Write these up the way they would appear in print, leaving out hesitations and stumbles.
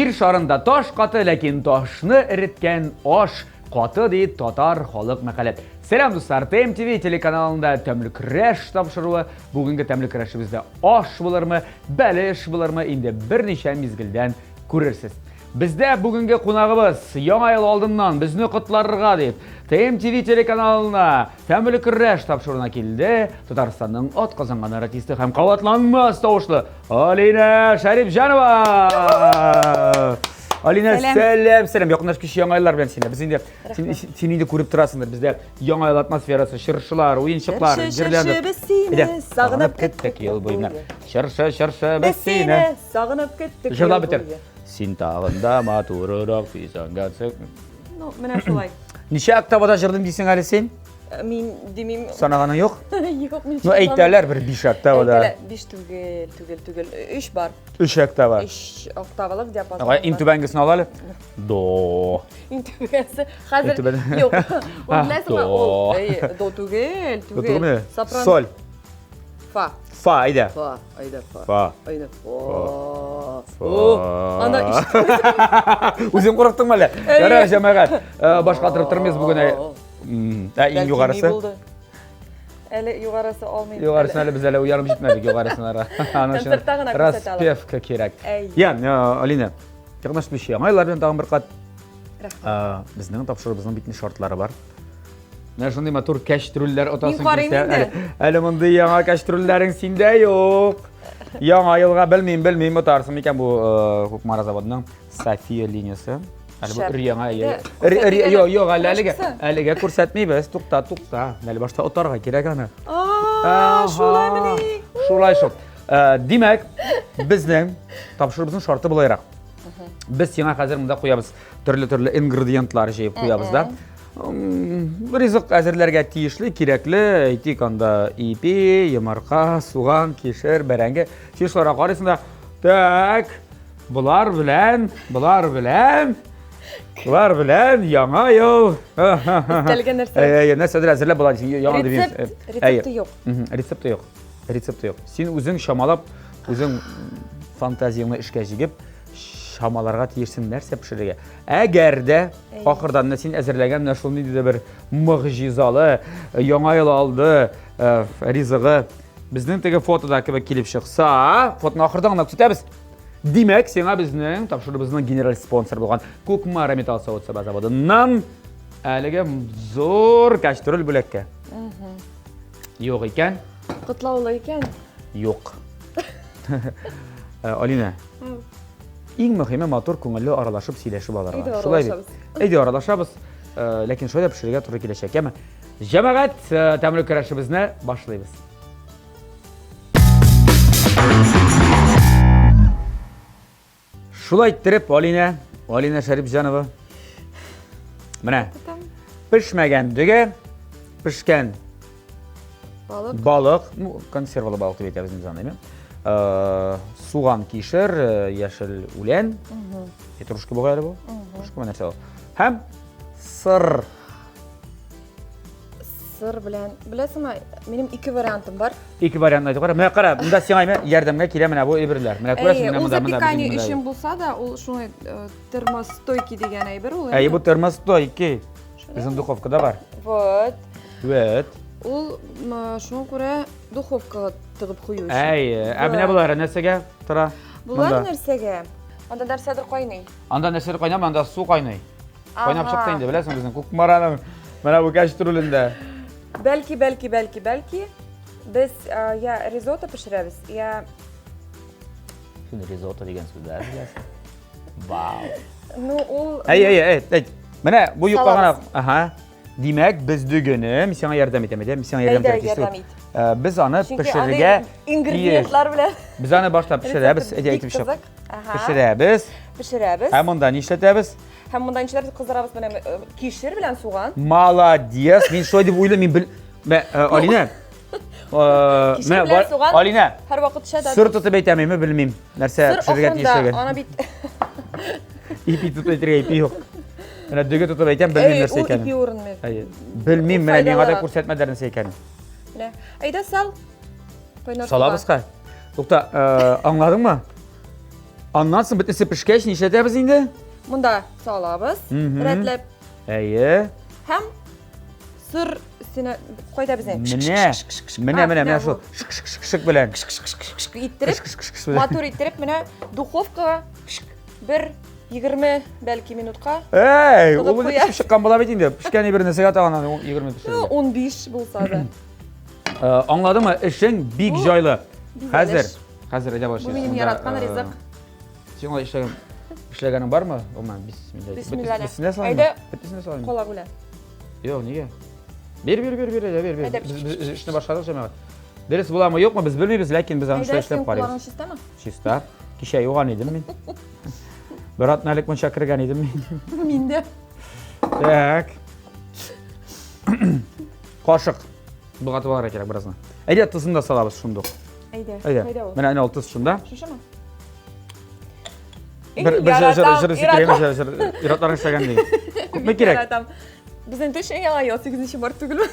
Җир шарында таш каты, ләкин ташны эреткән аш каты, ди татар халык мәкале. Сәлам, дуслар! ТМТВ телеканалында Тәмле көрәш тапшыруы. Бүгенге тәмле көрәшебездә аш булырмы, бәлеш булырмы, инде берничә мизгелдән күрерсез. Бездә бүгенге кунагыбыз Яңа ел алдыннан безне котларга дип ТМТВ телеканалына Тәмле көрәш тапшыруына килде Татарстанның атказанган артисты һәм кабатланмас тавышлы Алинә Шәрипҗанова! Алинә, сәлам, сәлам. Якынлашып килүче яңа еллар белән сине. Без инде син, син инде күреп торасыңдыр, бездә яңа ел атмосферасы, чыршылар, уенчыклар, җырлар. Чыршы, без сине сагынып көттек ел буена. Чыршы, чыршы, без сине сагынып көттек. Җырлап бетер. Син тагын да матурырак сизәнгәнсең. Ну, менә шулай. Ничә октавада җырдым дисең әле син? Э, мин димим. Санаганың юк? Юк, мин. Ну, әйтәләр бер 5 октавада. Әйтәләр, 5 түгел, түгел, түгел. 3 бар. 3 октава. 3 октавалык диапазон. Давай, иң түбәнгесен ал әле. До. Иң түбәнгесе. Хәзер юк. Ул беләсеңме, ул до түгел, түгел. Сопрано. Соль. Фа. Фа, әйдә. Фа, әйдә фа. Фа. Әйдә фа. Фа. Анда ишетмәдем. Үзең курыктыңмы әллә? Ярар, җәмәгать. Э, баш катырып тормыйбыз бүген. Ә иң югарысы? Әле югарысы алмыйм. Югарысын әле без әле уянып җитмәдек югарысын ара. Концертта гына күрсәтә алам. Распевка кирәк. Я, э, Алина, якынлашып килүче яңа еллар белән тагын бер кат. Рәхмәт. Э, безнең тапшыруыбызның бит шартлары бар. Менә шундый матур кәчтрүлләр отасың килсә, әле, әле мондый яңа кәчтрүлләрең синдә юк. Яңа елга белмим, белмим, отарсың микән бу э, Кукмара заводының София линиясе. Әле бу өр-яңа. Юк, юк, әле әлегә, әлегә күрсәтмибез. Тукта, тукта. Әле башта отарга кирәк аны. Шулаймыни? Шулай шул. Э, димәк, безнең тапшыруыбызның шарты болайрак. Без сиңа хәзер монда куябыз төрле-төрле ингредиентлар җыеп куябыз да. Ризык әзерләргә тиешле, кирәкле, әйтик, анда ипи, йомырка, суган, кишер, бәрәңге. Син шуларга карыйсың да, так, болар белән, болар белән, болар белән яңа ел. Өстәлгән нәрсә. Әйе, нәрсәдер әзерләп була дисең, яңа дип. Рецепты юк. Рецепты юк. Рецепты юк. Син үзең чамалап, үзең фантазияңне эшкә җигеп, чамаларга тиешсең нәрсә пешерергә. Әгәр дә ахырдан менә син әзерләгән менә шул нинди дә бер могҗизалы э, яңа ел алды э, ризыгы безнең теге фотода кебек килеп чыкса, фотоны ахырдан гына күрсәтәбез. Димәк, сиңа безнең тапшыруыбызның генераль спонсоры булган Кукмара металл савыт-саба заводыннан әлеге зур кәчтрүл бүләккә. Юк икән. Котлаулы икән. Юк. Э, Алина, иң мөһиме матур күңелле аралашып сөйләшеп алырга. Шулай бит. Әйдә аралашабыз, э, ләкин шулай да пешерергә туры киләчәк, яме. Җәмәгать, э, тәмле көрәшебезне башлыйбыз. Шулай иттереп, Алинә, Алинә Шәрипҗанова. Менә. Пешмәгән дөге, пешкән балык. Балык, ну, консервалы балык дип әйтәбез инде аны, э, суган, кишер, э, яшел үлән, петрушка бугай әле бу. Петрушка нәрсә ул? Һәм сыр. Сыр белән, беләсеңме, минем ике вариантым бар. Ике вариант әйтеп кара. Менә кара, монда сиңа әйме ярдәмгә килә менә бу әйберләр. Менә күрәсең, менә монда, монда. Запекание өчен булса да, ул шуны э, термостойкий дигән әйбер ул. Әйе, бу термостойкий. Безнең духовкада бар. Вот. Вот. Ул шуңа күрә духовкага тыгып кую өчен. Әйе, ә менә болар нәрсәгә тора? Болар нәрсәгә? Анда нәрсәдер кайный. Анда нәрсәдер кайнамый, анда су кайный. Кайнап чыкты инде, беләсең, безнең Кукмараның менә бу кәчтрүлендә. Бәлки, бәлки, бәлки, бәлки без я ризотто пешерәбез, я Син ризотто дигән сүзләр беләсең. Вау. Ну, ул Әй, әй, әй, әй. Менә бу юкка гына, ага. Димәк, без дөгене, мин сиңа ярдәм итәм, әйдә, мин сиңа ярдәм итәргә тиеш түгел. Ит. Э, без аны пешерергә ингредиентлар белән. Без аны башта пешерәбез, әйдә әйтеп чык. Пешерәбез. Пешерәбез. Һәм монда нишләтәбез? Һәм монда нишләтәбез? Кыздырабыз менә э, кишер белән суган. Молодец. Мин шулай дип уйлыйм, мин бел Мә, э, Алинә. Кишер белән суган. Алинә. Һәрвакыт төшә дә. Сыр тотып әйтәмме, белмим. Нәрсә пешерергә тиешлеген. Ана бит. Ипи тотып әйтергә ипи юк. Менә дөге тотып әйтәм, белмим нәрсә икәнен. Ул ипи урынмы? Әйе. Белмим, менә миңа да күрсәтмәделәр нәрсә икәнен. Менә. Әйдә сал. Кайнар Салабыз ха. Тукта, э, аңладыңмы? Аннан соң бөтенесе пешкәч, нишләтәбез инде? Монда салабыз, рәтләп. Әйе. Һәм сыр өстенә кайда безнең? Менә, менә, менә, менә шул шк шк шк шк белән. Шк шк шк шк иттереп, матур иттереп, менә духовкага бер 20 бәлки минутка. Эй, ул инде пешеп чыккан була бит инде. Пешкән бер нәрсәгә тагын аны 20 пешерергә. Ну, 15 булса да. Аңладыңмы? Эшең бик җайлы. Хәзер, хәзер әйдә башлыйбыз. Бу минем яраткан ризык. Син алай эшләгән эшләгәнең бармы? Гомумән, бисмилла. Бисмилла. Бисмилла салыйм. Әйдә. Бисмилла салыйм. Кола белән. Юк, нигә? Бир, бир, бир, бир, әйдә, бир, бир. Без, без эшне башладык, җәмәгать. Дөрес буламы, юкмы, без белмибез, ләкин без аны шулай эшләп карыйбыз. Чистамы? Чиста. Кичә юган идем мин. Бер атна элек мунча кергән идем мин. Мин дә. Так. Кашык. Болгатып алырга кирәк беразны. Әйдә, тозын да салабыз шундук. Әйдә. Әйдә. Кайда ул? Менә әнә ул тоз шунда. Шушымы? Бер бер җыр җыр җыр кирәк, җыр җыр ир-атлар эшләгән ди. Күпме кирәк? Яратам. Безнең төш яңа ел 8 март түгелме?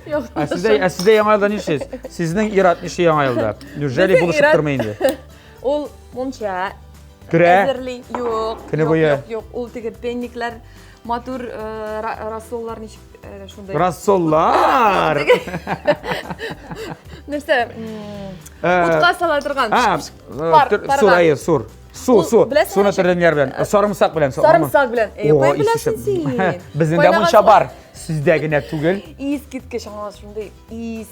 Юк. Ә сездә, ә сездә яңа елда нишлисез? Сезнең ир-ат нишли яңа елда? Неужели Безнең булышып ир-ат- тормый инде? Ул мунча Керә. әзерли. Юк. Көне юк, буе. Юк, юк. Ул теге пенникләр, матур э, рассоллар ничек э, шундай. Рассоллар! Нәрсә? Утка сала торган. Пар, сур, әйе, сур. Су, су. Суны төрле ниләр белән? Сарымсак белән. Сарымсак белән. Әй, кая беләсең син? Безнең дә мунча бар. Сездә генә түгел. Искиткеч аңа шундый ис.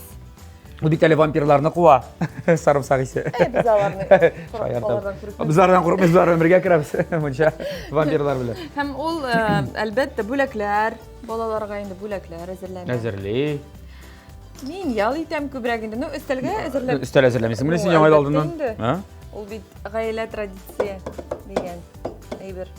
Ул бит әле вампирларны куа. Сарымсак исе. Ә, без аларны алардан курыкмыйбыз. Без алардан курыкмыйбыз, без алар бергә керәбез мунча вампирлар белән. Һәм ул, әлбәттә, бүләкләр, балаларга инде бүләкләр әзерләнә. Әзерли. Мин ял итәм күбрәк инде. Ну, өстәлгә әзерләп. Өстәл әзерләмисең. Менә син яңа ел алдыннан. Ул бит гаилә традиция дигән әйбер.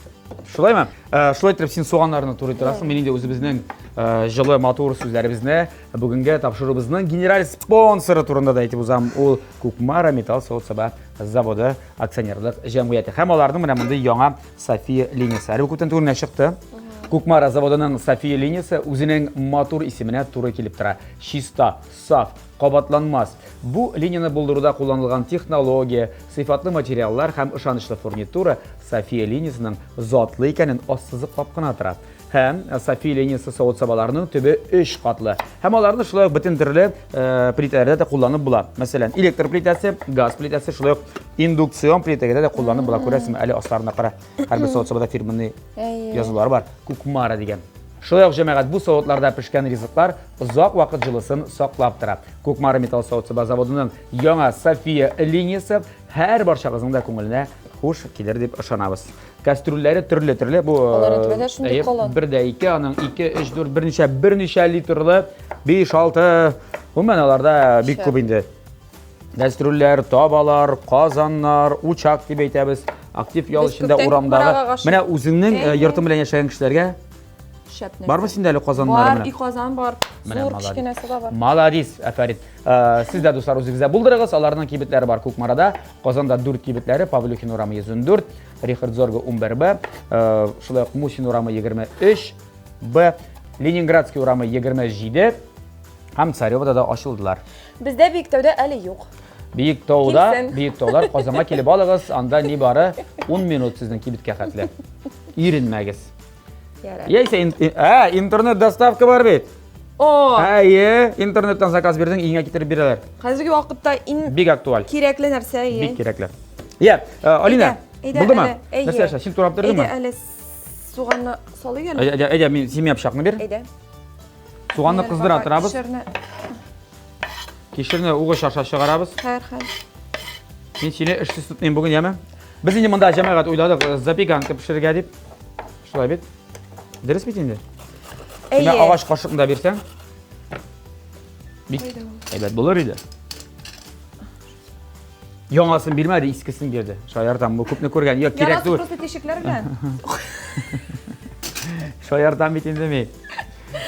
Шулаймы? Э, шулай итеп син суганнарны турый торасың. Мин инде үзебезнең э, җылы матур сүзләребезне бүгенге тапшыруыбызның генераль спонсоры турында да әйтеп узам. Ул Кукмара металл савыт-саба заводы акционерлык җәмгыяте. Һәм аларның менә мондый яңа София линиясе. Әле күптән түгел генә чыкты. Кукмара заводының София линиясе үзенең матур исеменә туры килеп тора. Чиста, саф, кабатланмас. Бу линияне булдыруда кулланылган технология, сыйфатлы материаллар һәм ышанычлы фурнитура София линиясенең затлы икәнен ассызыклап кына тора. Һәм София линиясе савыт-сабаларының төбе өч катлы. Һәм аларны шулай ук бөтен төрле э, плитәләрдә дә кулланып була. Мәсәлән, электр плитәсе, газ плитәсе, шулай ук индукцион плитәгә дә кулланып була. Күрәсеңме, әле асларына кара. Һәрбер савыт-сабада фирменный язулар бар. Кукмара дигән. Шулай ук җәмәгать бу савытларда пешкән ризыклар озак вакыт җылысын саклап тора. Кукмара металл савыт-саба заводының яңа София линиясе һәр барчагызның да күңеленә хуш килер дип ышанабыз. Кастрюльләре төрле-төрле. Бу Аларның түбәдә шундый калын. Бер дә ике, аның ике, өч, дүрт, берничә, берничә литрлы, биш, алты. Гомумән аларда бик күп инде. Кастрюльләр, табалар, казаннар, учак дип әйтәбез. Актив ял эчендә урамдагы. Менә үзеңнең э, йортың белән яшәгән кешеләргә Шәп нәрсә. Бармы синдә әле казаннар? Бар, и казан бар. Зур кечкенәсе дә бар. Маладис, афәрин. Э, сез дә, дуслар, үзегездә булдырыгыз. Аларның кибетләре бар Кукмарада. Казанда 4 кибетләре, Павлюхин урамы 114, Рихард Зорга 11Б, э, шулай ук Мусин урамы 23 Б, Ленинградский урамы 27 һәм Царевода да ачылдылар. Бездә Биектауда әле юк. Биектауда, Биектаулар Казанга килеп алыгыз, анда нибары 10 минут сезнең кибеткә хәтле. Иренмәгез. Яисә ә, интернет доставка бар бит. О! Әйе, интернеттан заказ бирдең, өеңә китереп бирәләр. Хәзерге вакытта иң бик актуаль. Кирәкле нәрсә, әйе. Бик кирәкле. Я, э, Алина, булдымы? Нәрсә эшлә? Син турап тордыңмы? Әйдә, әле суганны салыйк әле. Әйдә, әйдә, мин син миңа пычакны бир. Әйдә. Суганны кыздыра торабыз. Кишерне. Кишерне угыч аша чыгарабыз. Хәер, хәер. Мин сине эшсез тотмыйм бүген, яме? Без инде монда җәмәгать уйладык, э, запеканка пешерергә дип. Шулай бит? Дөрес бит инде? Әйе. Менә агач кашыкны да бирсәң. Бик әйбәт булыр иде. Яңасын бирмәде, искесен бирде. Шаяртам, бу күпне күргән. Юк, кирәк түгел. Яңасы просто тишекләр белән. Шаяртам бит инде мин.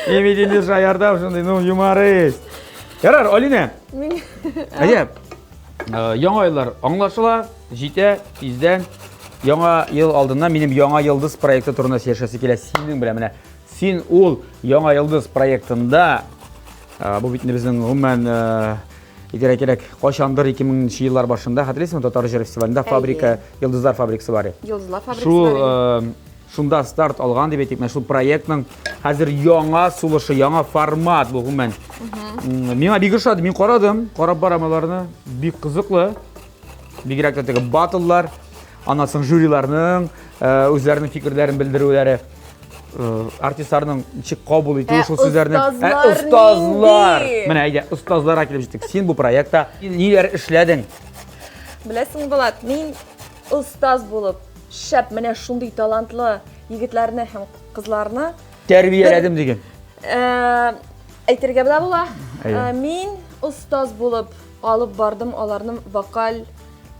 Мин бит инде шаяртам шундый, ну, юморист. Ярар, Алинә. Әйе. Э, яңа еллар аңлашыла, җитә, тиздән. Яңа ел алдыннан минем Яңа йолдыз проекты турында сөйләшәсе килә синең белән. Менә син ул Яңа йолдыз проектында, э, бу бит инде безнең гомумән э, Әйтергә кирәк, кайчандыр 2000 нче еллар башында, хәтерлисеңме, Татар җыры фестивалендә фабрика, Йолдызлар фабрикасы бар иде. Йолдызлар фабрикасы Шул бар иде. э, шунда старт алган дип әйтик, менә шул проектның хәзер яңа сулышы, яңа формат бу гомумән. М, Миңа бик ошады, мин карадым, карап барам аларны, бик кызыклы. Бигрәк тә теге баттлар, аннан соң жюриларның э, үзләренең фикерләрен белдерүләре. Э, артистларның ничек кабул итүе Ә шул сүзләрне. Ә остазлар остазлар! нинди? Менә әйдә, остазларга килеп җиттек. Син бу проектта ниләр эшләдең? Беләсең, Булат, мин остаз булып, шәп менә шундый талантлы егетләрне һәм кызларны Тәрбияләдем диген. Э, әйтергә дә була. Әйе. Э, Мин остаз булып алып бардым аларны вокаль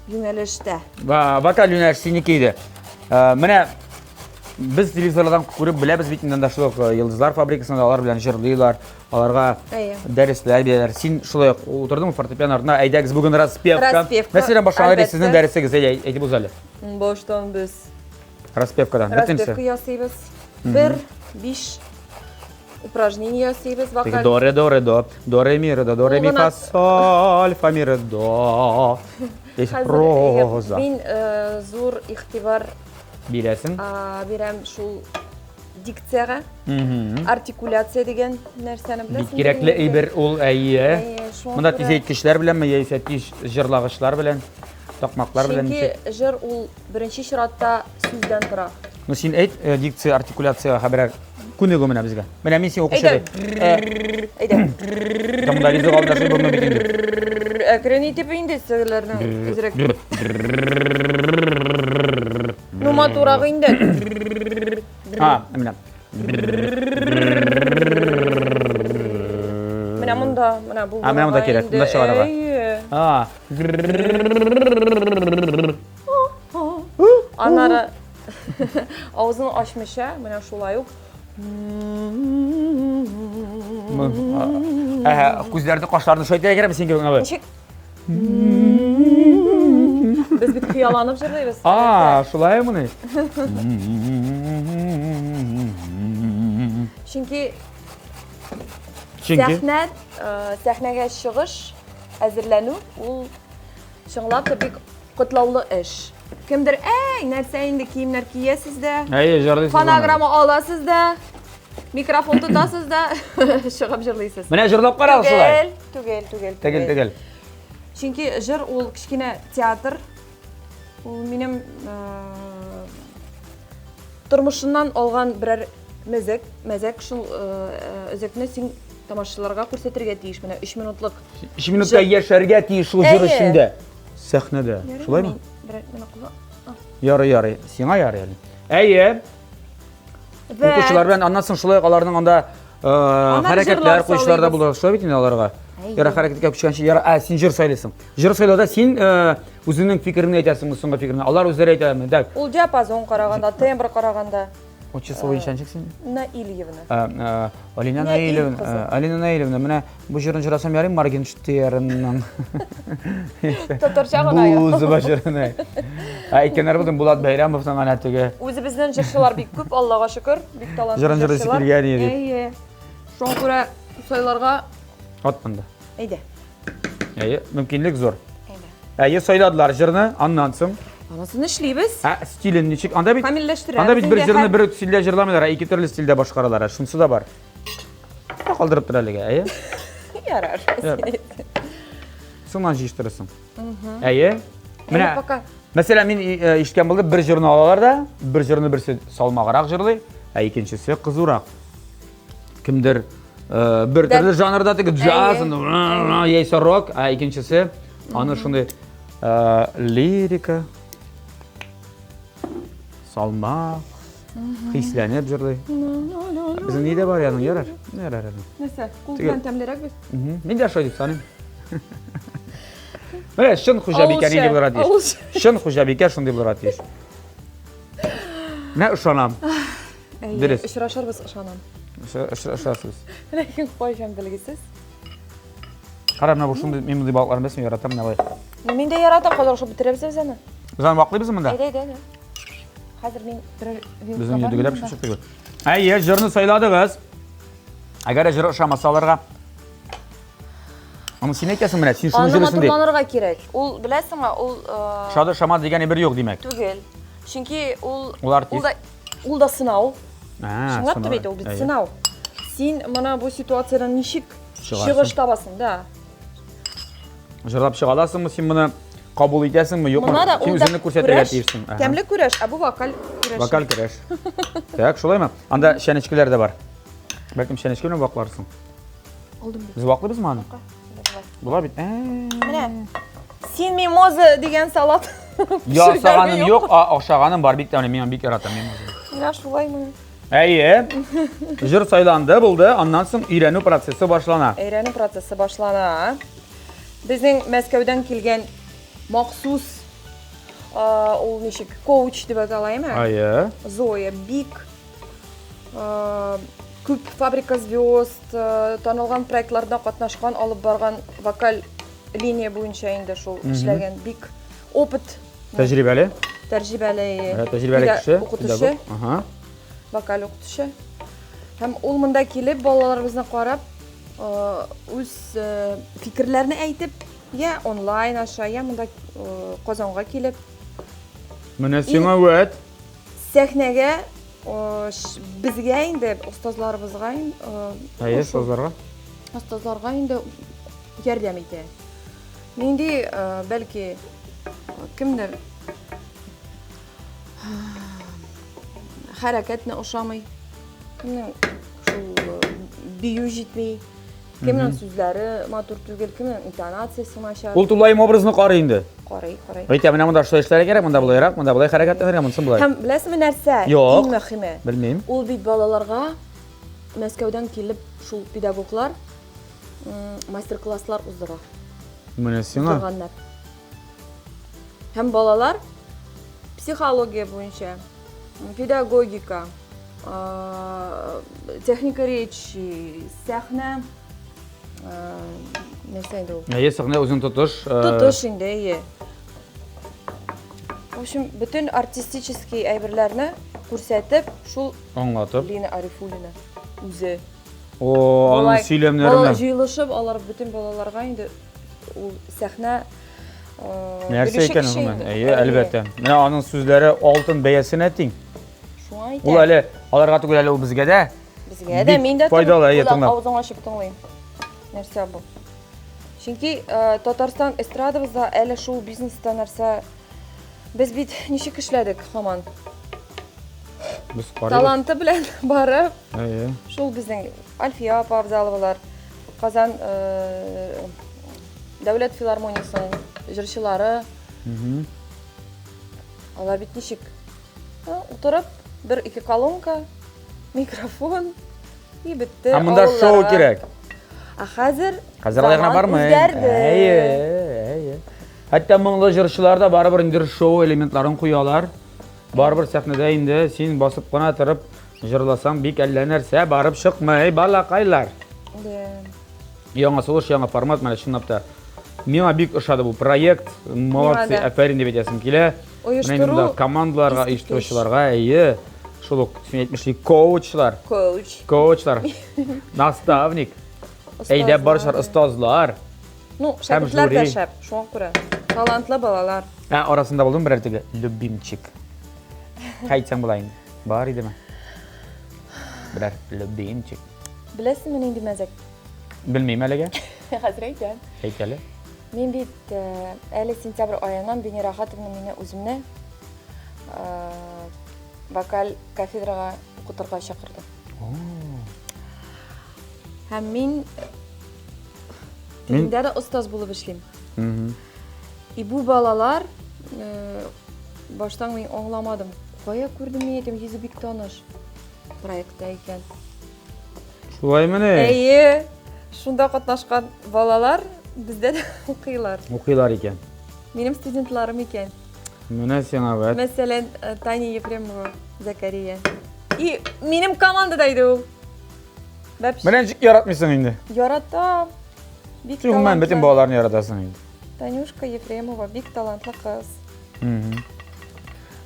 юнәлештә. Вокаль юнәлеш синеке иде. Э, Менә без телевизорлардан күреп беләбез бит инде анда шул ук э, Йолдызлар фабрикасында алар белән җырлыйлар, аларга Әйе. дәресләр бирәләр. Син шулай ук утырдыңмы фортепиано артына? Әйдәгез бүген распевка. Распевка, Мәсәлән, башланган әлбәттә. сезнең дәресегез, әйдә, әйтеп уз әле. Баштан без Распевкадан. распевка Бөтенесе. ясыйбыз. Бер, биш упражнение ясыйбыз Теге вокаль. до, ре, до, ре, до, до, ре, ми, ре, до, до, ре, ми, Ул гына- фа, соль, фа, ми, ре, до. Есть Хәзер, роза. Мин э, зур игътибар Бирәсең. Бирәм шул дикциягә. Артикуляция дигән нәрсәне беләсеңме? Бик кирәкле әйбер ул, әйе. Монда тиз әйткечләр беләнме, яисә тиз җырлагычлар белән, такмаклар белән ничек? Чөнки җыр ул беренче чиратта сүздән тора. Ну син әйт, э, дикция, артикуляциягә хәбәрәр күнегү менә безгә. Менә мин сиңа укучы Әйдә. Әйдә. Монда ризык алдында шул булмый бит инде. Әкрен итеп инде сеңләрнең әзрәк. Ну матурак инде. А, менә. Менә монда, менә бу. А, менә монда кирәк, монда чыгарырга. А. Аннары авызын ачмыйча, менә шулай ук. Әһә, күзләрне, кашларны шулай итәргә кирәкме син кебек абый? Ничек? Без бит хыялланып җырлыйбыз. А, шулаймыни? Чөнки Чөнки сәхнә, э, сәхнәгә чыгыш, әзерләнү ул чынлап та бик Котлаулы эш. Кемдер, әй, нәрсә инде киемнәр киясез дә, Әйе, җырлыйсыз. фонограмма аласыз да, микрофон тотасыз да, чыгып җырлыйсыз. Менә җырлап карагыз шулай. Түгел, түгел, түгел. Түгел, түгел. Чөнки җыр ул кечкенә театр. Ул минем э, тормышыннан алган берәр мәзәк, мәзәк шул э, өзекне син тамашачыларга күрсәтергә тиеш. Менә 3 минутлык. 3 минутта яшәргә тиеш шул җыр эчендә. Сәхнәдә. Шулаймы? Ярый, ярый. Сиңа ярый әле. Әйе. Укучылар белән аннан соң шулай ук аларның анда э, хәрәкәтләр куючылар да булды. Шулай бит инде аларга. Яра хәрәкәткә күчкәнче, яра, ә син җыр сайлыйсың. Җыр сайлауда син э, үзеңнең фикереңне әйтәсеңме, соңгы фикереңне. Алар үзләре әйтәме? Так. Ул диапазон караганда, тембр караганда. Отчество буенча ничек син? Наильевна. Алина Наилевна, Алина Наилевна, менә бу җырны җырасам ярыймы Моргенштернның? Татарча гына. Бузова җырны. Әйткәннәр булды Булат Бәйрәмовның әнә теге. Үзебезнең җырчылар бик күп, Аллага шөкер, бик талантлы җырчылар. Җырын җырлыйсы килгән иде. Әйе. Шуңа күрә сайларга Ат монда. Әйдә. Әйе, мөмкинлек зур. Әйе, сайладылар җырны, аннан соң. Анысын эшлибез. Ә стилен ничек? Анда бит Камилләштерәбез. Анда бит бер җырны бер үк стильдә җырламыйлар, ә ике төрле стильдә башкаралар. Ә шунысы да бар. Калдырып тор әлегә, әйе? Ярар. Соңнан җыештырырсың. Әйе. Менә пока. Мәсәлән, мин э, ишеткән булды, бер җырны алалар да, бер җырны берсе салмаграк җырлый, ә икенчесе кызурак. Кемдер э, бер төрле жанрда теге джаз, яисә рок, ә икенчесе аны шундый э, лирика, салмак, хисләнеп җырлый. Безнең нидә бар яның, ярар. Ярар әле. Нәрсә, кул белән тәмлерәк бит. Мин дә шулай дип саныйм. Менә чын хуҗабикә нинди булырга тиеш? Чын хуҗабикә шундый булырга тиеш. Менә ышанам. Әйе, Дөрес. Очрашырбыз, ышанам. Очрашырбыз. Ләкин кайчан билгесез. Кара, менә бу шундый, мин мондый балыкларны беләсең, яратам менә болай. Ну, мин дә яратам, хәзер ашап бетерәбез без аны. Без аны ваклыйбызмы монда? Әйдә, әйдә, әйдә. Хәзер мин берәр вилка Безнең бар йөдегеләр монда. пешеп чыкты. Әйе, җырны сайладыгыз. Әгәр җыр ошамаса аларга. Аны син әйтәсең менә, син шуны Аны җырлыйсың дип. матурланырга кирәк. Ул, беләсеңме, ул э, Шады шама дигән әйбер юк, димәк. түгел. Чөнки ул Ул артист. Ул да, ул да сынау. А, Чынлап та сынау. бит ул бит Әйе. сынау. Син моны бу ситуациядән ничек Чыгарсың. чыгыш табасың, да. Җырлап чыга аласыңмы син моны? Кабул итәсеңме, юкмы? Моны да Син ул да үзеңне күрсәтергә көрәш, тиешсең. Ага. Тәмле көрәш, ә бу вокаль көрәш. Вокаль көрәш. Так, шулаймы? Анда чәнечкеләр дә бар. Бәлкем чәнечке белән вакларсың. Алдым бит. Без ваклыйбызмы аны? Була бит. Ә. Менә. Син мимоза дигән салат. Ясаганым юк, а ашаганым бар бик тәмле. Мин аны бик яратам мимозаны. Менә шулаймы? Әйе. Җыр сайланды, булды. Аннан соң өйрәнү процессы башлана. Өйрәнү процессы башлана. Безнең Мәскәүдән килгән махсус ул ничек коуч дип аталаймы? Әйе. Зоя бик күп фабрика звезд танылган проектларда катнашкан, алып барган вокаль линия буенча инде шул эшләгән бик опыт. Тәҗрибәле. Тәҗрибәле. Тәҗрибәле кеше. Укытучы. Ага. Вокаль укытучы. Һәм ул монда килеп балаларыбызны карап, үз фикерләрен әйтеп, я онлайн аша, я монда Казанга килеп. Менә сиңа вәт. Сәхнәгә безгә инде остазларыбызга Әйе, остазларга. Остазларга инде ярдәм итә. Нинди, бәлки, кемдер хәрәкәтне ошамый, кемнең шул бию җитми, кемнең сүзләре матур түгел, кемнең интонациясе начар. Ул тулаем образны карый инде. Карый, карый. Әйтә, менә монда шулай эшләргә кирәк, монда болайрак, монда болай хәрәкәтләнергә, монысы болай. Һәм беләсеңме нәрсә? Юк. Иң мөһиме. Белмим. Ул бит балаларга Мәскәүдән килеп шул педагоглар мастер-класслар уздыра. Менә сиңа. Уздырганнар. Һәм балалар психология буенча, педагогика, техника речи, сәхнә, нәрсә инде ул? Әйе, сәхнә үзен тотыш. Тотыш инде, әйе. В общем, бөтен артистический әйберләрне күрсәтеп, шул аңлатып. Лина Арифуллина үзе. О, аның сөйләмнәренә. Җыелышып, алар бөтен балаларга инде ул сәхнә Нәрсә икән гомумән? Әйе, әлбәттә. Менә аның сүзләре алтын бәясенә тиң. Шуңа әйтә. Ул әле аларга түгел әле ул безгә дә. Безгә дә, мин дә файдалы, әйе, тыңлап. Авызың ачып тыңлыйм. Нәрсә бу? Чөнки Татарстан эстрадабызда әле шул бизнеста нәрсә без бит ничек эшләдек һаман. Без карыйбыз. Таланты белән барып. Әйе. Шул безнең Альфия апа Абзаловалар, Казан Дәүләт филармониясенең җырчылары. Алар бит ничек? Утырып, бер-ике колонка, микрофон и бетте. Ә монда шоу кирәк. Ә хәзер Хәзер алай гына бармый. Үзгәрде. Әйе, әйе. Хәтта моңлы җырчылар да барыбер инде шоу элементларын куялар. Барыбер сәхнәдә инде син басып кына торып җырласаң бик әллә нәрсә барып чыкмый, балакайлар. Да. Яңа сулыш, яңа формат, менә чынлап та. Миңа бик ошады бу проект. Молодцы, афәрин дип әйтәсем килә. Оештыру командаларга, оештыручыларга, әйе. Шул ук син әйтмешли коучлар. Коуч. Коучлар. Наставник. Әйдәп баручылар, остазлар. Ну, шәкертләр дә шәп, шуңа күрә. Талантлы балалар. Ә арасында булдымы берәр теге любимчик? Әйтсәң була инде. Бар идеме? Берәр любимчик. Беләсеңме нинди мәзәк? Белмим әлегә. Хәзер әйтәм. Әйт әле. Мин бит э, әле сентябрь аеннан Венера Ахатовна мине үземне э, вокаль кафедрага укытырга чакырды. Һәм мин тегендә дә остаз булып эшлим. И бу балалар э, баштан мин аңламадым. Кая күрдем мин әйтәм, йөзе бик таныш проектта икән. Шулаймыни? Әйе. Шунда катнашкан балалар бездә дә укыйлар. Укыйлар икән. Минем студентларым икән. Менә сиңа вәт. Мәсәлән, э, Таня Ефремова, Закария. И минем командада иде ул. Бәпш. Менә ничек яратмыйсың инде? Яратам. Бик Син гомумән бөтен балаларны яратасың инде. Танюшка Ефремова бик талантлы кыз.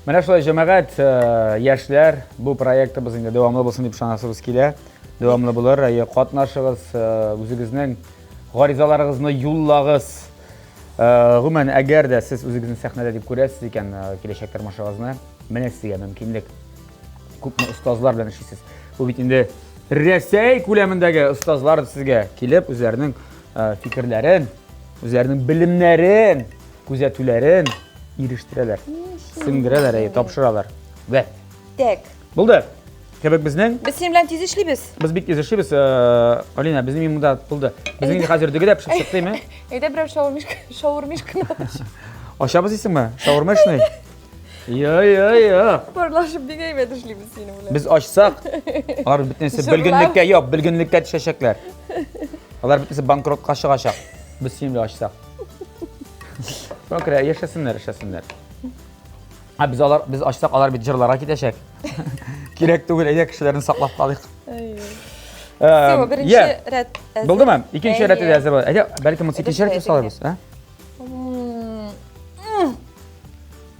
Менә шулай җәмәгать, э, яшьләр, бу проектыбыз инде дәвамлы булсын дип ышанасыбыз килә. Дәвамлы булыр. Әйе, катнашыгыз, э, үзегезнең Гаризаларыгызны юллагыз. Э, гомумән, әгәр дә сез үзегезне сәхнәдә дип күрәсез икән, э, киләчәк тормышыгызны, менә сезгә мөмкинлек. Күпме остазлар белән эшлисез. Бу бит инде Рәсәй күләмендәге остазлар сезгә килеп, үзләренең э, фикерләрен, үзләренең белемнәрен, күзәтүләрен ирештерәләр. Сеңдерәләр, әйе, тапшыралар. Вәт. Так. Булды. Кебек безнең. Без синең белән тиз эшлибез. Без бик тиз эшлибез. Э, Алина, безнең мин монда булды. Безнең инде хәзер дөге дә пешеп чыкты, име? Әйдә берәр шаурмишка, шаурмишканы ач. Ачабыз дисеңме? Шаурмешный? Я, я, я. Парлашып бик әйбәт эшлибез синең белән. Без ачсак, алар бөтенесе бөлгенлеккә, юк, бөлгенлеккә төшәчәкләр. Алар бөтенесе банкротка чыгачак. Без синең белән ачсак. Шуңа күрә яшәсеннәр, яшәсеннәр. Ә без алар без ачсак, алар бит җырларга китәчәк. Кирәк түгел, әйдә кешеләрне саклап калыйк. Все, беренче рәт әзер. Булдымы? Икенче рәте дә әзер була. Әйдә, бәлки монысы икенче рәт дип салырбыз, ә?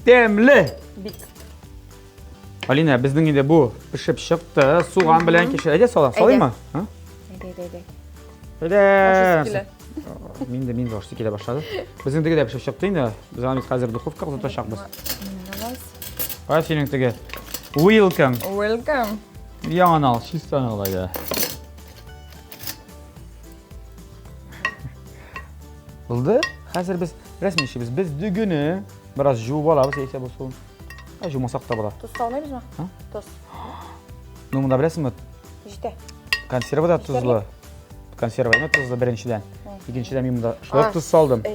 Тәмле. Бик. Алина, безнең инде бу пешеп чыкты. Суган белән кишер. Әйдә салам. Салыймы? Әйдә, әйдә, әйдә. Әйдә. Мин дә мин дә ашыйсы килә башлады. Безнең теге дә пешеп чыкты инде. Без аны хәзер духовкага озатачакбыз. Кая синең теге? Welcome. Welcome. Яңаны ал, чистаны ал әйдә. Булды. Хәзер без рәсми эшлибез. Без дөгене бераз жуып алабыз, яисә бу суын. Ә жумасак та була. Тоз салмыйбызмы? Тоз. Ну, монда беләсеңме? Җитә. Консерва да тозлы. Консерва әйме тозлы беренчедән. Икенчедән мин монда шулай тоз салдым.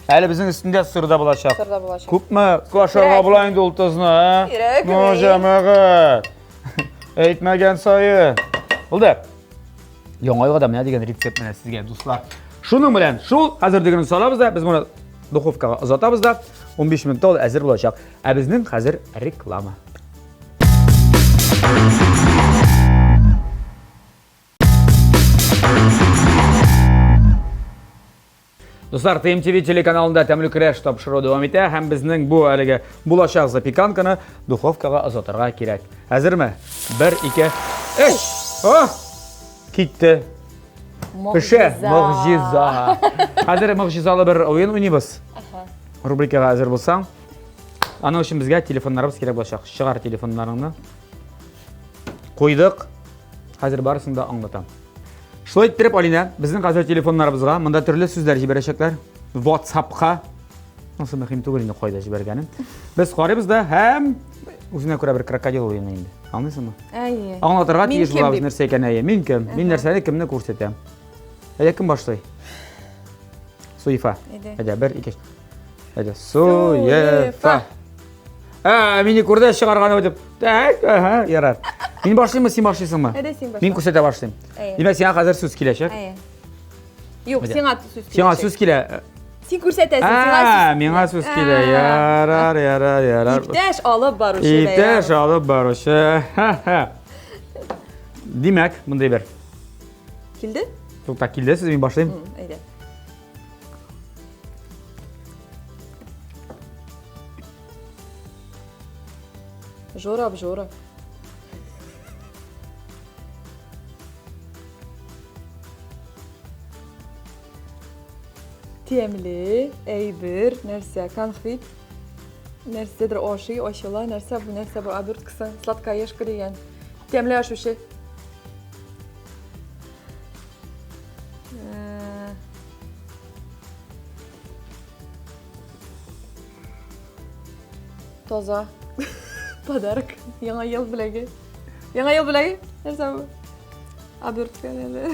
Әле безнең өстендә сыр да булачак. Сыр да булачак. Күпме ашарга була инде ул тозны, ә? Кирәкми. Ну, җәмәгать. Әйтмәгән саен. Булды. Яңа елга да менә дигән рецепт менә сезгә, дуслар. Шуның белән шул хәзер дөгене салабыз да, без моны духовкага озатабыз да, 15 минутта ул әзер булачак. Ә безнең хәзер реклама. Дуслар, TMTV телеканалында тәмле көрәш тапшыруы дәвам итә һәм безнең бу әлеге булачак запеканканы духовкага озатырга кирәк. Әзерме? 1 2 3. О! Китте. Пешә, могҗиза. Хәзер могҗизалы бер уен уйныйбыз. Рубрикага әзер булсаң, аның өчен безгә телефоннарыбыз кирәк булачак. Чыгар телефоннарыңны. Куйдык. Хәзер барысын да аңлатам. Шулай иттереп, Алинә, безнең хәзер телефоннарыбызга монда төрле сүзләр җибәрәчәкләр. WhatsApp-ка. Анысы мөһим түгел инде кайда җибәргәнен. Без карыйбыз да һәм үзенә күрә бер крокодил уены инде. Аңлыйсыңмы? Әйе. Аңлатырга тиеш булабыз нәрсә икән, әйе. Мин кем? Мин нәрсәне кемне күрсәтәм? Әйдә кем башлый? Суефа. Әйдә, бер, ике. Әйдә, Суефа. Ә, мине күрде, чыгарган дип. Так, ага, ярар. Мин башлыйммы, син башлыйсыңмы? Әйдә, син башла. Мин күрсәтә башлыйм. Димәк, сиңа хәзер сүз киләчәк. Әйе. Юк, сиңа сүз киләчәк. Сиңа сүз килә. Син күрсәтәсең, сиңа сүз. Миңа сүз килә. Ярар, ярар, ярар. Иптәш алып баручы. Иптәш алып баручы. Димәк, мондый бер. Килде? Тукта, килде, сүз мин башлыйм. Әйдә. Жора обжора. Тәмле әйбер, нәрсә, конфет, нәрсәдер ашый, ачыла, нәрсә бу, нәрсә бу, оберткасы, сладкоежка дигән. Тәмле ашучы. Таза. Подарок. Яңа ел бүләге. Яңа ел бүләге? Нәрсә бу? Обертка әле.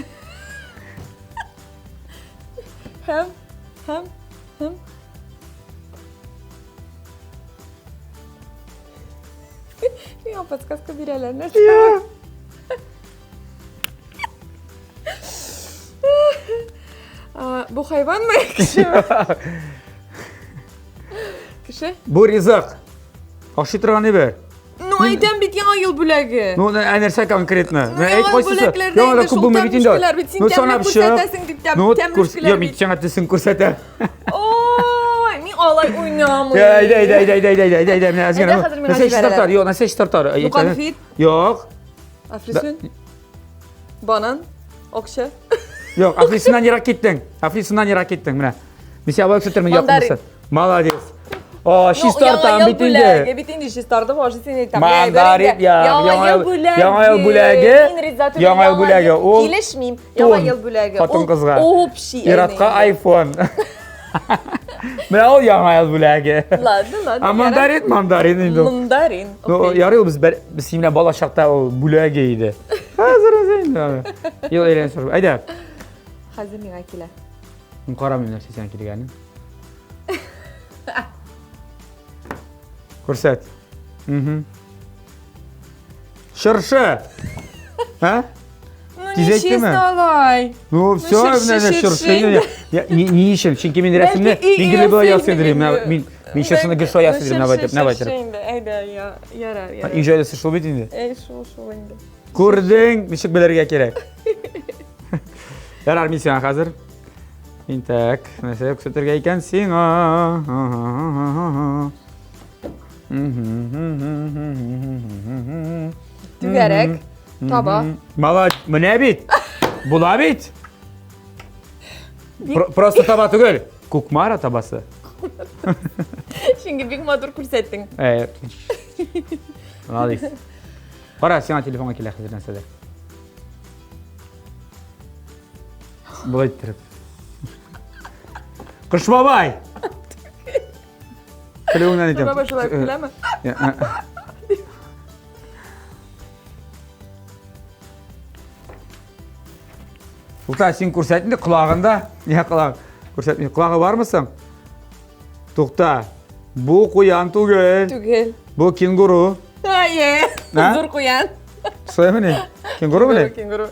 Һәм, һәм, һәм. Миңа подсказка бирәләр. Нәрсә? Бу хайванмы, кешеме? Кеше? Бу ризык. Ашый торган әйбер. Ну, әйтәм бит яңа ел бүләге. Ну, ә нәрсә конкретно? Ну, яңа ел бүләкләрдә инде шул тәмле бит. Син тәмле күрсәтәсең дип тәмле Юк, мин сиңа төсен күрсәтәм. Ой, мин алай уйнамыйм. Әйдә, әйдә, әйдә, әйдә, әйдә, әйдә, әйдә, менә әзгенә. Әйдә, хәзер миңа Нәрсә җибәрәләр. Юк, нәрсә тартар? Ну, конфет. Юк. Африсун. Банан, акча. Юк, әфлисуннан ерак киттең. Әфлисуннан ерак киттең, менә. Мин сиңа алай күрсәтермен, Мандарин. якынысы. Молодец. О, чистартам бит инде. Бит инде чистартып, ашый син әйтәм. Мандарин, я, Яңа ел бүләге. Яңа ел бүләге. Мин риза түгел. Яңа ел бүләге. Ул килешмим. Яңа тун ел бүләге. Хатын-кызга. Общий. Иратка iPhone. Менә ул яңа ел бүләге. Ладно, ладно. А мандарин, мандарин инде. ул. Мандарин. Ну, ярый ул без бер- без синең белән бала чакта ул бүләге иде. Хәзер үзе инде. Ел әйләнеп чыгып. Әйдә. Хәзер миңа килә. Мин карамыйм нәрсә сиңа килгәнен. Күрсәт. Угу. Чыршы. А? Ну, Тиз әйттеме? нечестно алай. Ну, все, чыршы, менә чыршы чыршы. инде. Я, ни, ни өчен? Чөнки мин рәсемне Бәлки өй мин гел болай иясе ясыйм инде дим. Менә мин. Мин мин чыршыны гел шулай ясыйм дим, менә менә Чыршы инде, әйдә, я, ярар, ярар. Иң җайлысы шул бит инде. Әй, шул, шул инде. Күрдең, ничек белергә кирәк. Ярар, мин сиңа хәзер. Мин так, нәрсә күрсәтергә икән сиңа? Түгәрәк, таба. Молодец, менә бит. Була бит. Просто таба түгел. Кукмара табасы. Чөнки бик матур күрсәттең. Э. Молодец. Кара, сиңа телефонга килә хәзер нәрсәдер. Болай иттереп. Кыш бабай! Көлүеңнән әйтәм. Бабай шулай көләме? Тукта, син күрсәт инде колагында. Нигә колак? Күрсәтми. Колагы бармы соң? Тукта. Бу куян түгел. Түгел. Бу кенгуру. Әйе. Зур куян. Шулаймыни? Кенгуру мени? Кенгуру.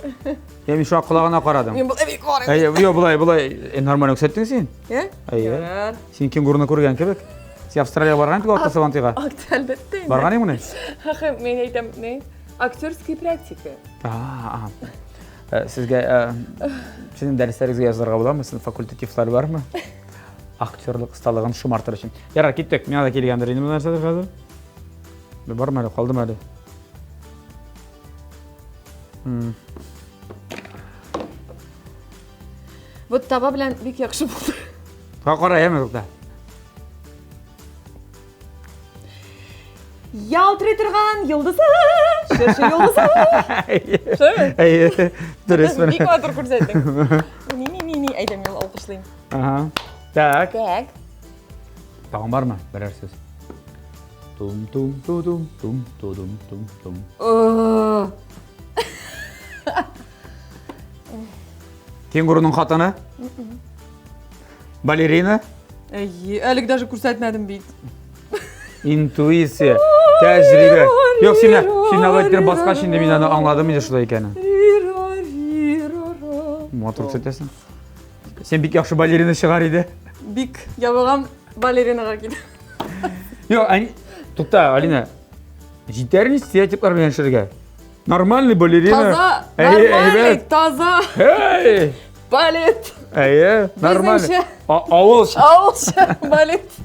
Я мин шуңа колагына карадым. Мин болай бик карыйм. Әйе, юк, болай, болай э, нормаль күрсәттең син. Ә? Әйе. Ярар. Син кенгуруны күргән кебек. Син Австралиягә барган идең атта Сабантуйга. Акт, әлбәттә. инде. Барган идеңмени? Хәхе, мин әйтәм, не? Актерская практика. А, а. Сезгә э, сезнең дәресләрегезгә язылырга буламы? Сезнең факультативлар бармы? Актерлык осталыгын шомартыр өчен. Ярар, киттек. Миңа да килгәндер инде бу нәрсәдер хәзер. Бармы әле, калдымы әле? Вот таба белән бик яхшы булды. Ха, кара, яме тукта. Ялтырый торган йолдызы, чыршы йолдызы. Шулаймы? Әйе, дөрес менә. Бик матур күрсәттең. Ни-ни-ни-ни, әйдә мин алкышлыйм. Ага. Так. Так. Тагын бармы? Берәр сүз. Тум тум тудум тум тудум тум тум. Кенгуруның хатыны? Балерина? Әйе, әлек даже күрсәтмәдем бит. Интуиция, тәҗрибә. Юк, син син алай иттереп баскач инде мин аны аңладым инде шулай икәнен. Матур күрсәтәсең. Син бик яхшы балерина чыгар иде. Бик ябыгам балеринага китә. Юк, ани Тукта, Алина. Җитәр ни стереотиплар белән эшләргә? Нормальный балерина. Таза, Әйе, нормальный, әйбәт. таза Эй! балет. Әйе, нормальный. Безнеңчә. Авылча. Авылча балет.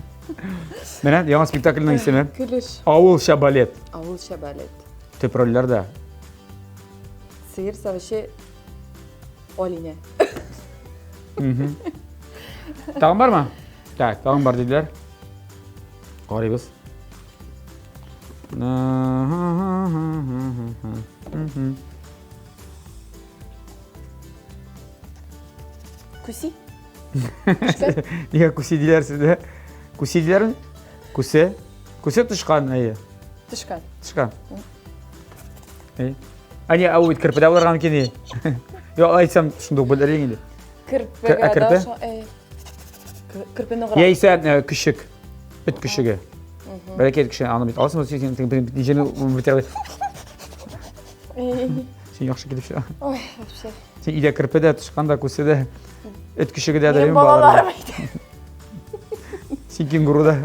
Менә яңа спектакльнең исеме. Көлеш. Авылча балет. Авылча балет. Төп рольләрдә. Сыер савучы Алинә. Тагын бармы? Так, тагын бар диделәр. Карыйбыз. Күси? Нигә күси диләр сездә? Күси диләрме? Күсе? Күсе тычкан, әйе. Тычкан. Тычкан. Әйе. А не, ә ул бит керпедә булырга мөмкин. Юк, әйтсәм, шундук белер инде. Керпегә керпе? Керпе ныграк. Яисә э, көчек. Эт көчеге. Бәләкәй эт көчеге, аны бит аласың, син син ничәне бетерә. Син яхшы килеп чыга. Ой, вообще. Син өйдә керпе дә, тычкан да, күсе дә, эт көчеге дә Минем балаларым әйтә. Син кенгуру да.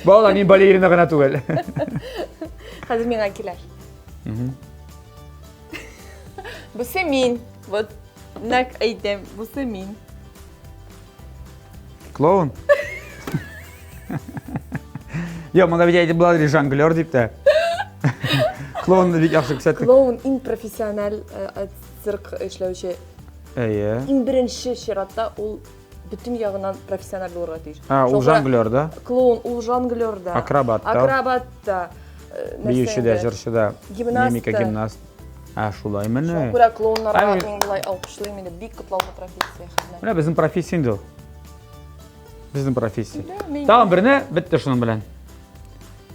Балалар, мин балерина гына түгел. Хәзер миңа килә. Бусы мин. Вот нәкъ әйтәм, бусы мин. Клоун? Юк, монда бит әйтеп була жонглер дип тә. Клоун бик яхшы күрсәттек. Клоун иң профессиональ э, э, цирк эшләүче. Әйе. Иң беренче чиратта ул бөтен ягыннан профессиональ булырга тиеш. А, ул жонглер да? Клоун, ул жонглер да. Акробат та. Акробат та. Э, Биюче дә, җырчы да. Гимнаст Мимика гимнаст. А, шулай менә. Шуңа күрә клоуннарга мин болай алкышлыйм инде, бик котлаулы профессия хезмәт. Менә безнең профессия инде ул. Безнең профессия. Тагын берне бетте шуның белән.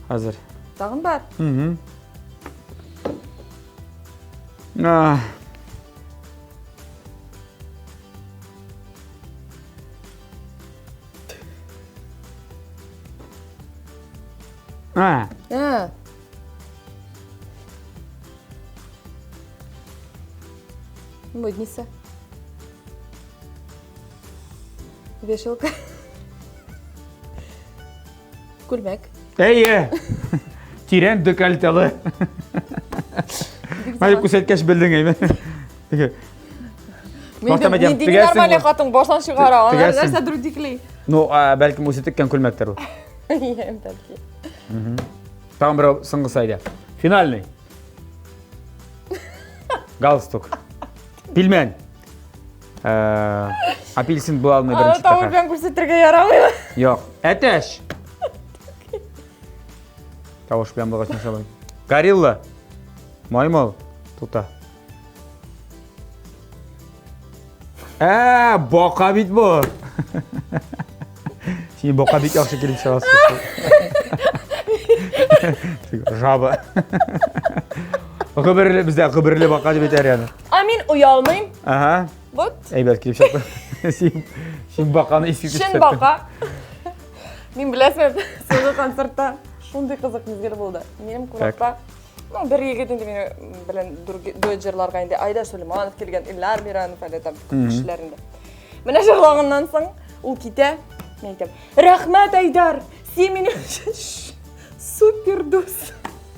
Хәзер. Тагын бар. Угу. А. А. Модница. Вешалка. Күлмәк. Әйе. Тирән декольтелы. Менә күрсәткәч белдең әйме. Теге. Башта мәдәм, Нинди нормальный хатын баштан чыгара, ана нәрсә друдикли. Ну, бәлкем үзе теккән күлмәктер ул. Әйе, бәлки. Тагын берәү соңгысы әйдә. Финальный. Галстук. Пилмән. Э, апельсин була алмый беренче Тавыш белән күрсәтергә ярамый. Юк. Әтәч. Тавыш белән булгач нәрсә булмый. Горилла. Маймыл. Тута. Ә, бака бит бу. Син бака бик яхшы килеп чыгасың. Жаба. Гөберле бездә гөберле бака дип әйтәр яны. А мин оялмыйм. Ага. Вот. Әйбәт килеп чыкты. Син син баканы искә төшердең. Чын бака. Мин беләсең, соңгы концертта шундый кызык мизгел булды. Минем кунакта Ну, бер егет инде мине белән дуэт җырларга инде Айдар Сулейманов килгән, Илнар Миранов әле там күп кешеләр инде. Менә җырлаганнан соң ул китә. Мин әйтәм, "Рәхмәт, Айдар, син минем өчен супер дус."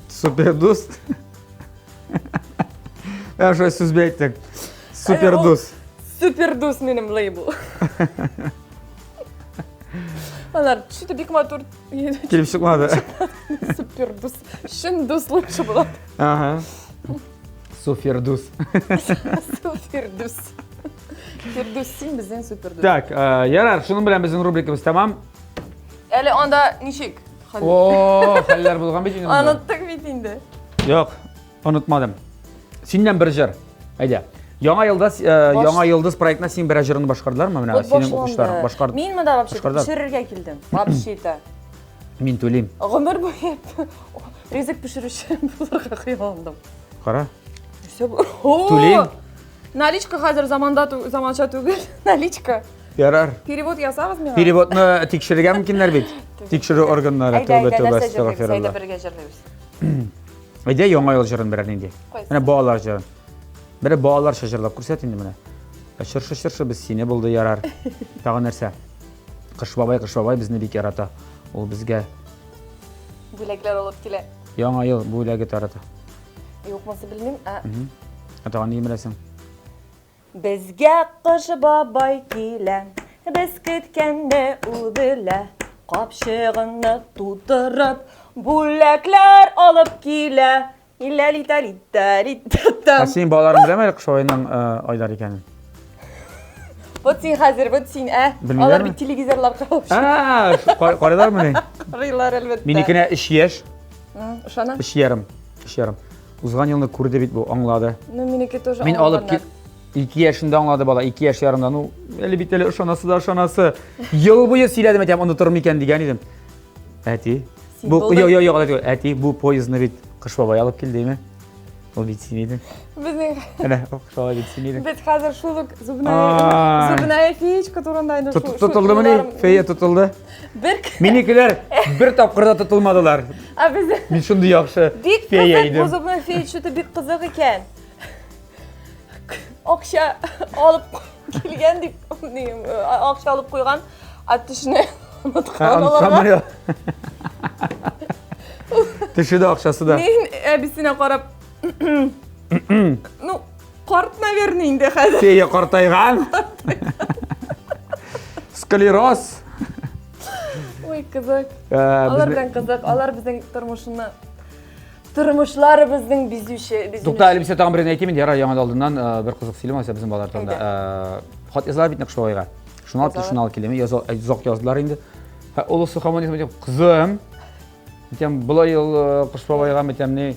Супер дус. Ә шулай сүз бе әйттең. Супер дус. Супер дус минем лейбл. Алар, что-то бик матур Килеп чыкмады. Супер дус. Чын дус лучше була. Ага. Супер дус. Супер дус. Фирдүс, син безнең супер дус. Так, э, ярар, шуның белән безнең рубрикабыз тәмам. Әле анда ничек? О, хәлләр булган бит инде. Оныттык бит инде. Юк, онытмадым. Синнән бер җыр. Әйдә. Яңа елда э, Яңа йолдыз проектына син берәр җырыңны башкардылармы? Менә синең укучыларың башкарды. Мин монда вообще пешерергә килдем. Вообще-то. Мин түлим. Гомер буе ризык пешерүче булырга хыялландым. Кара. Все. Түлим. Наличка хәзер заманда заманча түгел. Наличка. Ярар. Перевод ясагыз миңа. Переводны тикшерергә мөмкиннәр бит. Тикшерү органнары. Тәүбә, тәүбә, әстәгъфирулла. Әйдә бергә җырлыйбыз. Әйдә яңа ел җырын берәр нинди. Менә балалар җырын. Бере балаларча җырлап күрсәт инде менә. Ә чыршы чыршы без сине булды ярар. Тагын нәрсә? Кыш бабай, кыш бабай безне бик ярата. Ул безгә бүләкләр алып килә. Яңа ел бүләге тарата. Юк, монсы белмим. Ә Ә тагын ни беләсең? Безгә Кыш бабай килә, без көткәнне ул белә. Капчыгыңны тутырып, бүләкләр алып килә. Илә-литә-литә-литә-там. Ә синең балаларың беләме әле Кыш бабайның Айдар икәнен? Вот син хәзер, вот син, ә? Белмиләрме? Алар бит телевизорлар карап. А, карыйлармыни? Карыйлар, әлбәттә. Минекенә 3 яшь. Ышана? 3 ярым. 3 ярым. Узган елны күрде бит бу, аңлады. Ну, минеке тоже Мин алып кил 2 яшендә аңлады бала, 2 яшь ярымда. Ну, әле бит әле ышанасы да ышанасы. Ел буе сөйләдем, әйтәм, онытырмы икән дигән идем. Әти, Син бу булдың. йо, йо, йо, әти, әти, бу поездны бит Кыш бабай алып килде, име? Ул бит син идең. Безнең Әнә, Кыш бабай бит син идең. без хәзер шул ук зубная Ай. зубная феечка турында инде шул- шул Тотылдымыни? уйларым- Фея тотылды. Бер Минекеләр бер тапкыр да тотылмадылар. А без Мин шундый яхшы бик фея кызык бу идем. зубная фея что-то бик кызык икән. Акча алып килгән дип, ни, акча алып куйган, а төшне оныткан аларга. Төше дә акчасы да. Мин әбисенә карап, ну, карт, наверное, инде хәзер. Фея картайган. Склероз. Ой, кызык. Алар белән кызык, алар безнең тормышны. Тормышларыбызның бизүче, бизүче. Тукта, әле бисә тагын берне әйтим инде, ярар, яңа алдыннан э, бер кызык сөйлим алайса безнең балалар турында. Э, хат язалар бит нәкъ шулайга. Шуны алып кил, шуны алып кил, яза, э, озак яздылар инде. Һә, олысы һаман әйтә, кызым, әйтәм, болай ел Кыш бабайга, әйтәм, ни,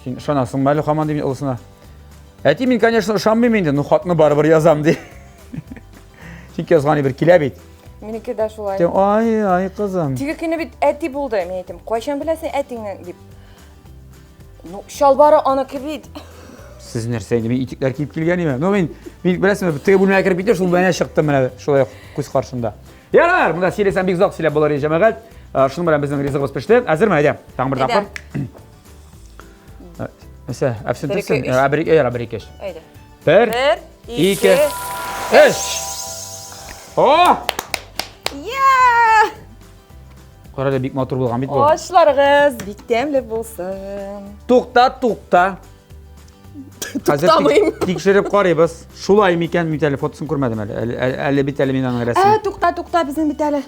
син ышанасыңмы әле һаман дим олысына. Әти, мин, конечно, ышанмыйм инде, но хатны барыбер язам, ди. Чөнки язган бер килә бит. Минеке дә шулай. Тем, ай, ай, кызым. Теге көне бит әти булды, мин әйтәм, кайчан беләсең әтиңне дип. Ну, чалбары аныкы бит. Сез нәрсә инде, мин итекләр киеп килгән идем. Ну, мин, мин беләсеңме, теге бүлмәгә кереп киттем, шул бүлмәдән чыктым менә шулай ук күз каршында. Ярар, монда сөйләсәм бик озак сөйләп булыр иде, җәмәгать. Шуның белән безнең ризыгыбыз пеште. Әзерме, әйдә, тагын бер тапкыр. Нәрсә, әфсен төшсен? Бер, ике, бер, ике, өч. Әйдә. Бер, ике, өч. О! Я! Кара әле, бик матур булган бит бу. Ашларыгыз бик тәмле булсын. Тукта, тукта. Хәзер Туктамыйм. Тикшереп карыйбыз. Шулай микән? Мин әле фотосын күрмәдем әле. Әле, әле, әле бит әле мин аның Ә, рәсемен. тукта, тукта, безнең бит әле.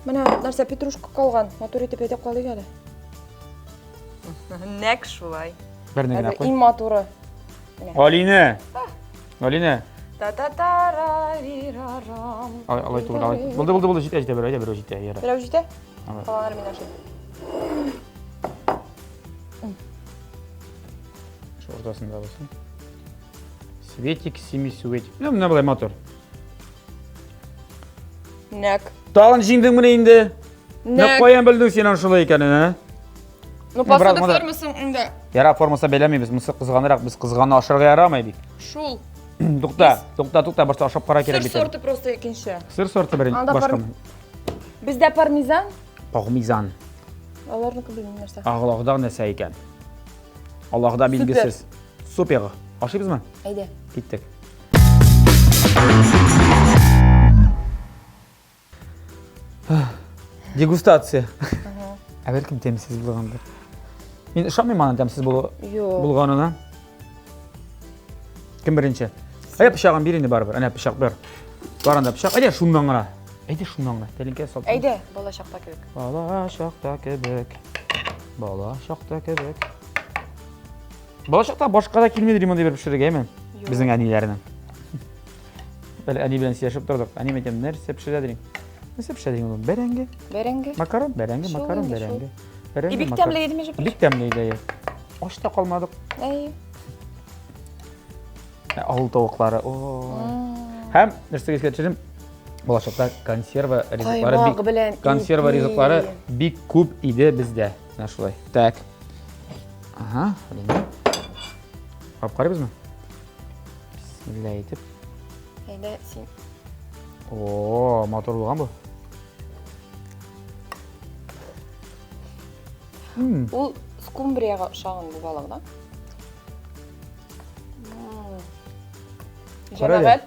Менә нәрсә петрушка калган. Матур итеп әйтеп калыйк әле. Нәк шулай. Берне генә Әле куй. иң матуры. Алинә. Алинә. Та-та-та-ра-ри-ра-рам. Алай, алай түгел, алай. Булды, булды, булды, җитә, җитә, берәү, әйдә, берәү җитә, ярар. Берәү җитә? Алай. Калганнары мин ашыйм. Şu уртасында булсын. Светик, семисветик. Ну, менә болай матур. Нәк. Тагын җиңдең менә инде. Нәк. Каян белдең син аның шулай икәнен, ә? Ну, Ну, брат, посуда монда- формасын инде. Яра формасы бәйләмибез, монысы кызганрак, без кызганны ашарга ярамый бит. Шул. Тукта, тукта, тукта, башта ашап кара кирәк Сыр бит. сорты просто икенче. Сыр сорты бер Анда башка. Бездә пармезан. Пармезан. Аларныкы белмим нәрсә. Аллаһда нәрсә икән? Аллаһда билгесез. Супер. Ашыйбызмы? Әйдә. Киттек. Дегустация. Ә бәлкем тәмсез булгандыр. Мин ышанмыйм аның тәмсез булу булганына. Кем беренче? Әйдә пычагын бир инде барыбер. Әнә пычак бер. Бар анда пычак. Әйдә шуннан гына. Әйдә шуннан гына. Тәлинкә сал. Әйдә, бала чакта кебек. Бала чакта кебек. Бала чакта кебек. Бала чакта башка да килмидер мондый бер пешерергә, әйме? Безнең әниләрнең. Әле әни белән сөйләшеп тордык. Әни әйтәм, нәрсә пешерә дидем. Нәрсә пешерә дидем улым? Бәрәңге. Бәрәңге. Макарон, бәрәңге, Шул макарон, инде, шул. бәрәңге. Бәрәңге, И бик макарон. тәмле иде, между прочим. Бик тәмле иде, әйе. Аш та калмадык. Әйе. Ә, Авыл тавыклары. Ой. Һәм нәрсәгә искә төшердем? Балачакта консерва ризыклары Каймак бик белән консерва ипи. ризыклары бик күп иде бездә. Менә шулай. Так. Ага, Алина. Алып карыйбызмы? Бисмилла әйтеп. Әйдә, син. О, матур булган бу. Ул скумбрияга ошаган бу балык, да? Кара әле. Җәмәгать.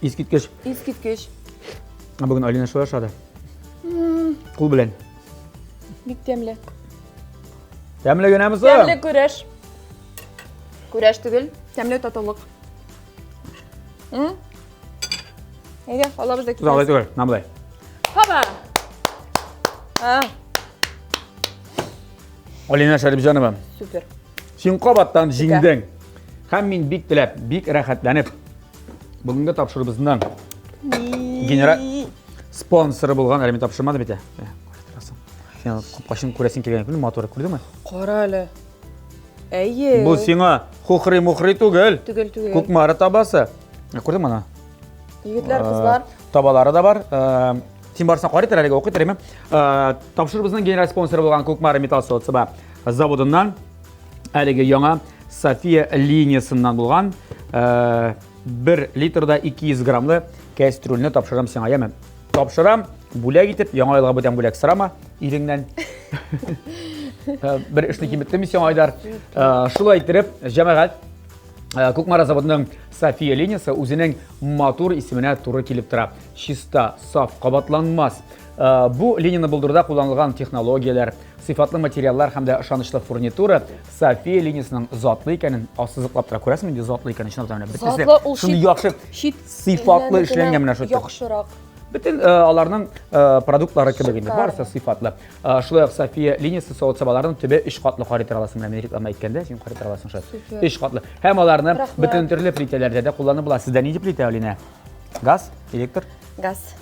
Искиткеч. Искиткеч. Ә Бүген Алина шулай ашады. Кул белән. Бик тәмле. Тәмле генәме соң? Тәмле көрәш. Көрәш түгел, тәмле татулык. М? Әйдә, алабыз да Алай китәбез. түгел, менә болай. Хаба! А, Алина Шәрипҗанова, супер. син кабаттан җиңдең. Һәм мин бик теләп, бик рәхәтләнеп бүгенге тапшыруыбызның генераль спонсоры булган, әле мин тапшырмадым бит. ә. Ә, карап торасың. Син капкачын күрәсең килгән күрдеңме? Матур, күрдеңме? Кара әле. Әйе. Бу сиңа хухри-мухри түгел. Түгел, түгел. Кукмара табасы. Ә, Күрдеңме аны? Егетләр, кызлар. Табалары да бар. Син барсаң карый тор, әлегә укый тор, әйме? Тапшырубызның генераль спонсоры булган Кукмара металл савыт-саба заводыннан әлеге яңа София линиясеннән булган 1 литрда 200 граммлы кәстрүлне тапшырам сиңа, яме? Тапшырам, бүләк итеп, яңа елга бүтән бүләк сорама иреңнән. Бер эшне киметтем сиңа, Айдар. Шулай иттереп, җәмәгать, Кукмара заводының София линиясе үзенең матур исеменә туры килеп тора. Чиста, саф, кабатланмас. Бу линияне булдыруда кулланылган технологияләр, сыйфатлы материаллар һәм дә ышанычлы фурнитура София линиясенең затлы икәнен ассызыклап тора. Күрәсеңме инде затлы икәнен, чынлап та менә бөтенесе Затлы ул шундый чит- яхшы чит сыйфатлы илләрнекенә эшләнгән менә шул. Яхшырак. Бөтен аларның продуктлары кебек инде, барысы сыйфатлы. Шулай ук София линиясе савыт-сабаларының төбе өч катлы карый тора аласың. Менә мин реклама әйткәндә, син карый тора аласың шулай. Өч катлы. Һәм аларны бөтен төрле плитәләрдә дә кулланып була. Сездә нинди плитә, Алинә? Газ, электр? Газ.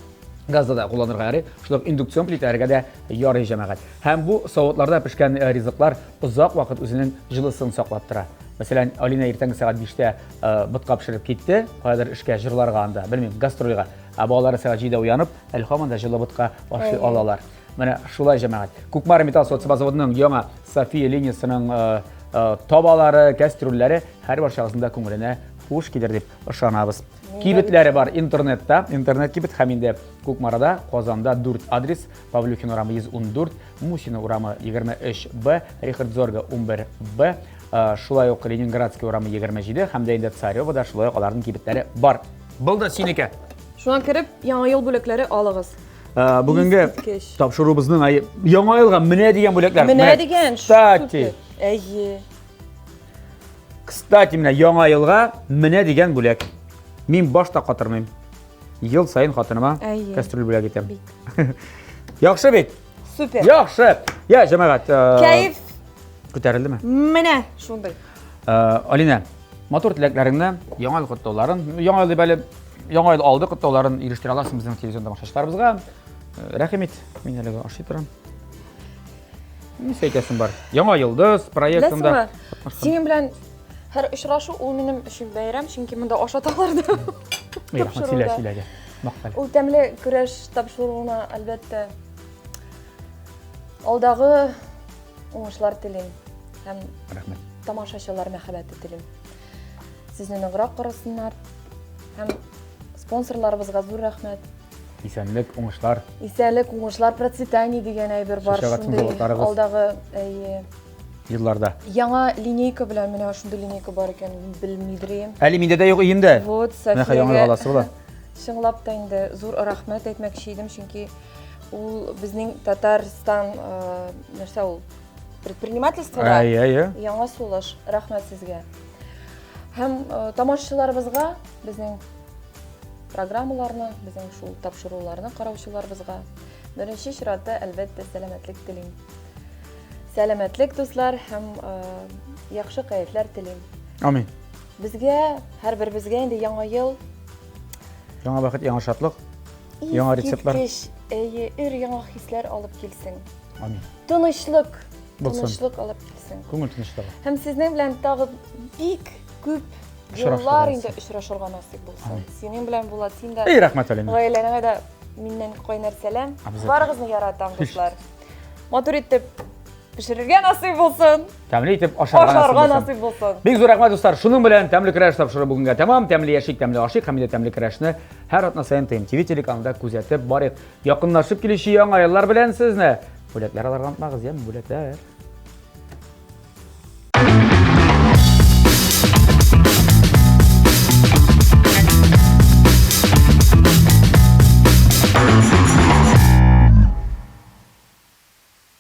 Газда да кулланырга ярый, шулай ук индукцион плитәләргә дә ярый, җәмәгать. Һәм бу савытларда пешкән э, ризыклар озак вакыт үзенең җылысын саклап тора. Мәсәлән, Алина иртәнге сәгать 5-тә э, ботка пешереп китте, каядыр эшкә, җырларга анда, белмим, гастрольгә. Ә балалары сәгать 7-дә уянып, әле һаман да җылы ботка ашый алалар. Менә шулай, җәмәгать. Кукмара металл савыт-саба заводының яңа София линиясенең э, э, табалары, кәстрүлләре һәр барчагызның да күңеленә хуш килер дип ышанабыз. Кибетләре бар интернетта, интернет кибет һәм инде Кукмарада, Казанда 4 адрес, Павлюхин урамы 114, Мусина урамы 23Б, Рихард Зорга 11Б, э, шулай ук Ленинградский урамы 27 һәм дә инде Царевода шулай ук аларның кибетләре бар. Булды синеке. Шуңа кереп, яңа ел бүләкләре алыгыз. Э, бүгенге тапшыруыбызның яңа елга менә дигән бүләкләр. Менә дигән. Кстати. Әйе. Кстати, менә яңа елга менә дигән бүләк. Мин баш та катырмыйм. Ел саен хатыныма кастрюль бүләк итәм. Яхшы бит? Супер. Яхшы. Я, җәмәгать. Э, Кәеф күтәрелдеме? Менә шундый. Э, Алинә, матур теләкләреңне, яңа ел котлауларын, яңа ел дип әле яңа ел алды котлауларын ирештерә аласың безнең телевизион тамашачыларыбызга. Э, рәхим ит, мин әлегә ашый торам. Нәрсә әйтәсең бар? Яңа йолдыз проектында. Синең белән һәр очрашу ул минем өчен бәйрәм, чөнки монда ашаталар да. Рәхмәт, сөйлә, сөйлә. Мактал. Ул тәмле көрәш тапшыруына, әлбәттә, алдагы уңышлар телим һәм рәхмәт. Тамашачылар мәхәббәте телим. Сезне ныграк карасыннар һәм спонсорларыбызга зур рәхмәт. Исәнлек, уңышлар. Исәнлек, уңышлар, процветание дигән әйбер бар. Шундый алдагы әйе. Елларда. Яңа линейка белән менә шундый линейка бар икән, белмидер идем. Әле миндә дә юк өемдә. Вот, Софиягә. Яңа аласы була. Чынлап та инде зур рәхмәт әйтмәкче идем, чөнки ул безнең Татарстан нәрсә ул? Предпринимательствода. Әйе, әйе. Яңа сулыш. Рәхмәт сезгә. Һәм тамашачыларыбызга безнең Программаларны, безнең шул тапшыруларны караучыларыбызга беренче чиратта, әлбәттә, сәламәтлек телим. Сәламәтлек, дуслар, һәм яхшы кәефләр телим. Амин. Безгә, һәрберебезгә инде яңа ел. Яңа бәхет, яңа шатлык, яңа рецептлар. Искиткеч, әйе, өр яңа хисләр алып килсен. Амин. Тынычлык, тынычлык алып килсен. Күңел тынычлыгы. Һәм сезнең белән тагы бик күп Еллар инде очрашырга насыйп булсын. Синең белән Булат, син дә. Эй, рәхмәт, Алина. Гаиләңә дә миннән кайнар сәлам. Барыгызны яратам, дуслар. Матур итеп пешерергә насыйп булсын. Тәмле итеп ашарга насыйп булсын. Бик зур рәхмәт, дуслар. Шуның белән тәмле көрәш тапшыру бүгенгә тәмам. Тәмле яшик, тәмле ашыйк һәм инде тәмле көрәшне һәр атна саен ТМТВ телеканалында күзәтеп барыйк. Якынлашып килүче яңа еллар белән сезне. Бүләкләр алырга онытмагыз, яме, бүләкләр.